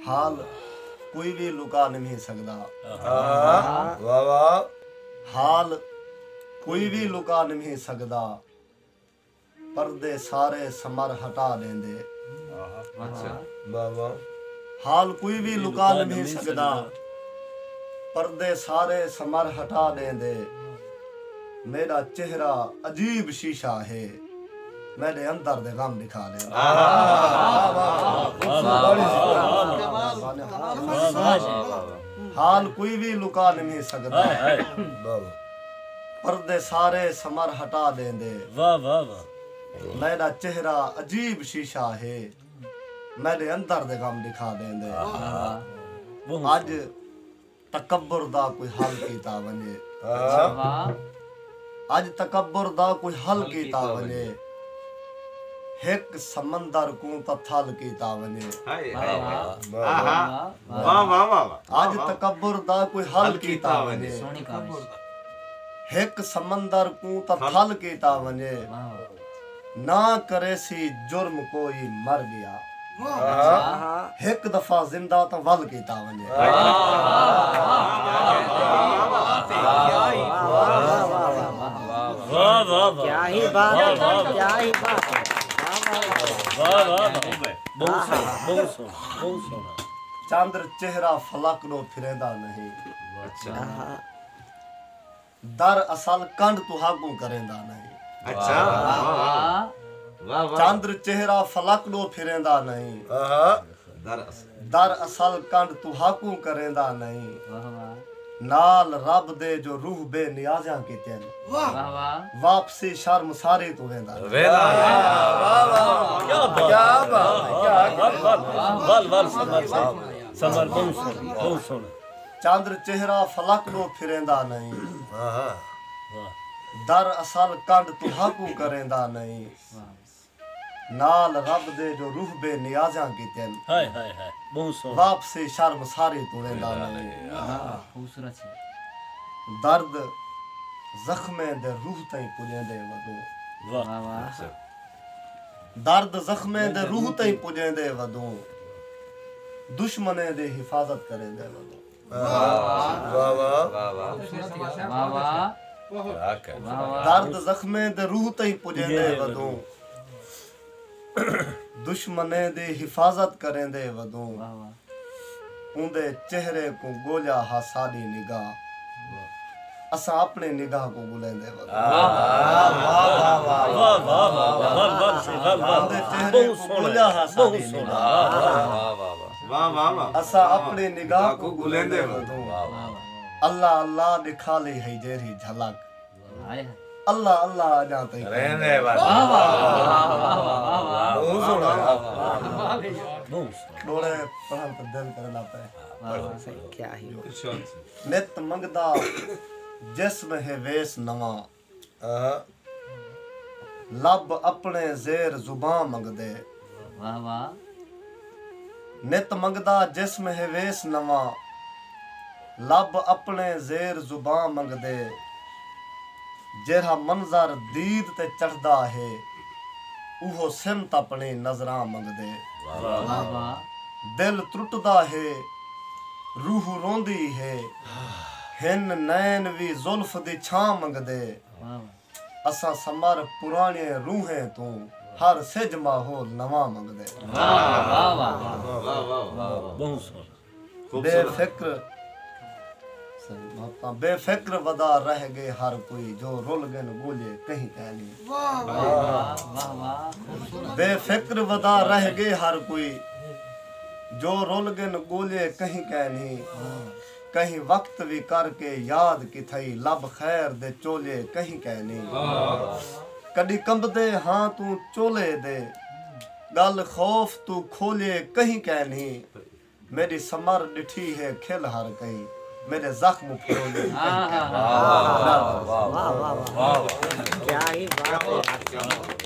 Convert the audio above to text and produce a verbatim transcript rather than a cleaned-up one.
حال کوئی وی لکا نمھی سڳدا۔ آہا، واہ واہ۔ حال کوئی وی لکا نمھی سڳدا، پردے سارے سمر ہٹا ݙیندے۔ اچھا۔ واہ واہ۔ حال کوئی وی لکا نمھی سڳدا، پردے سارے سمر ہٹا ݙیندے۔ میݙا چہرہ عجیب شیشہ ہے، میݙے اندر دے غم ݙکھا ݙیندے۔ حال کوئی وی لکا نمھی سڳدا، پردے سارے سمر ہٹا ݙیندے۔ واہ واہ واہ۔ میݙا چہرہ عجیب شیشہ ہے، میݙے اندر دے غم ݙکھا ݙیندے۔ اج تکبر دا کوئی حل کیتا ونڄے۔ اج تکبر دا کوئی حل کیتا ونڄے، ہک سمندر کوں تاں تھل کیتا ونڄے۔ واہ واہ واہ واہ۔ اج تکبر دا کوئی حل کیتا ونڄے، ہک سمندر کوں تاں تھل کیتا ونڄے۔ نہ کریسی جرم کوئی مر ڳیا، ہک دفعہ زندہ تاں ول کیتا ونڄے۔ واہ واہ واہ۔ کیا ہی بات ہے، کیا ہی بات ہے۔ واہ واہ واہ۔ بہت سوہݨا، بہت سوہݨا، بہت سوہݨا۔ چندر چہرہ فلک ݙو پھریندا نہیں۔ اچھا۔ در اصل کنڈ تہاکوں کریندا نہیں۔ اچھا۔ واہ واہ۔ واہ واہ۔ چندر چہرہ فلک ݙو پھریندا نہیں۔ آہا۔ در اصل کنڈ تہاکوں کریندا نہیں۔ واہ واہ۔ نال رب دے جو روح بے نیازیاں کیتن۔ واہ واہ۔ واپسی شرمساری توں ویندا نہیں۔ ویندا نہیں۔ واہ واہ۔ کیا بات ہے۔ کیا بات ہے۔ ول ول سمر صاحب۔ سمر بہت سوہݨا، بہت سوہݨا۔ چندر چہرہ فلک ݙو پھریندا نہیں۔ آہا۔ در اصل کنڈ تہاکوں کریندا نہیں۔ نال رب دے جو روح بے نیازیاں کیتن۔ ہائے ہائے ہائے، بہت سوہݨا۔ واپسی شرمساری توں ویندا نہیں۔ واہ، خوبصورت ہے۔ درد زخمیں دے روح تئیں پڄیندے ودوں۔ واہ۔ واہ واہ۔ درد زخمیں دے روح تئیں پڄیندے ودوں، دشمنیں دی حفاظت کریندے ودوں۔ واہ واہ۔ واہ واہ۔ واہ واہ۔ واہ واہ۔ درد زخمیں دے روح تئیں پڄیندے ودوں، دشمنیں دی حفاظت کریندے ودوں۔ واہ واہ۔ اوندے چہرے کوں ڳولیا ہا ساݙی نگاہ، اساں اپݨی نگاہ کوں ڳولیندے ودوں۔ واہ واہ واہ۔ ول ول سئیں، ول ول۔ اوندے چہرے کوں ڳولیا ہا ساݙی نگاہ۔ واہ واہ واہ۔ اساں اپݨی نگاہ کوں ڳولیندے ودوں۔ اللہ اللہ ݙکھالی ہئی جیرھی جھلک۔ ہائے ہائے۔ اللہ اللہ اڄاں تئیں رہندے ودوں۔ واہ واہ واہ۔ بہت سوہݨا۔ بہت سوہݨا۔ ݙوہڑے پڑھݨ تے دل کریندا پئے۔ واہ واہ سئیں، کیا ہی۔ نت منگدا جسم ہے ویس نواں، آہا۔ لب اپݨے زیر زباں منگدے۔ واہ واہ۔ نت منگدا جسم ہے ویس نواں، لب اپݨے زیر زباں منگدے۔ جیرھا منظر دید تے چڑھدا ہے، اوہو سمت اپݨی نظراں منگدے۔ واہ واہ۔ دل ترٹدا ہے، روح روندی ہے، ہن نین وی زلف دی چھاں منگدے۔ واہ واہ۔ اساں سمر پراݨیاں روحیں توں، ہر سجھ ماحول نواں منگدے۔ واہ واہ واہ۔ واہ واہ واہ۔ بہت سوہݨا۔ بے فکر، بے فکر ودا رہ ڳئے ہر کوئی، جو رل ڳن ڳولے کہیں کائنی۔ واہ واہ واہ۔ بے فکر ودا رہ ڳئے ہر کوئی، جو رل ڳن ڳولے کہیں کائنی۔ کہیں وقت وی کر کے یاد کتھائی، لب خیر دے چولے کہیں کائنی۔ کݙی کمبدے ہاں توں چولے دے، ڳل خوف توں کھولے کہیں کائنی۔ میݙی سمر ݙٹھی ہے کھل ہر کئی، میݙے زخم پھرولے کہیں کائنی۔ واہ واہ واہ۔ کیا ہی بات ہے۔